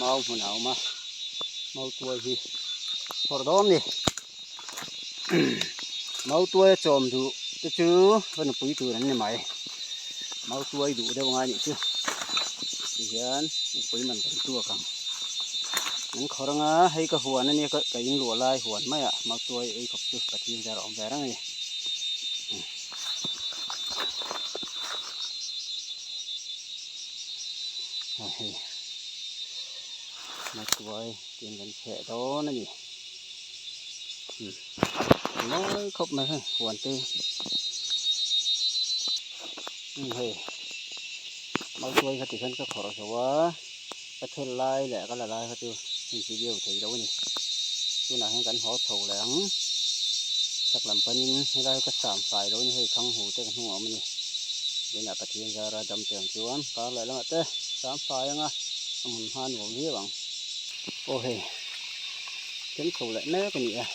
Mau hmun a awm a, mautuai hi phawrh dawn a ni. Mautuai a chawm duh te chu ka nupui tur an ni mai. Mautuai duh deuh ngai nih chu tihian nupui man kan tuak ang. An khawr anga hei ka huan ania ka in luah lai huan maiah mautuai ei khawp chu Pathian zar a awm ve reng a ni. Hei matuai tin kan chheh dawn a ni mawi khawp mai hei huan te hei matuai kha tikhian ka khawrh zo a ka thel lai leh ka la lai kha chu inti viau thei lo a ni tunah hian kan haw chho leh ang chak lam panin helai hi ka sam fai lo a ni hei thang hu te ka hnungah a awm a ni. Tunah Pathian zara dam tiang chuan kar leh lamah te sam fai anga a hmun hma nuam viau ang. Aw hei ken chho leh mek a ni e.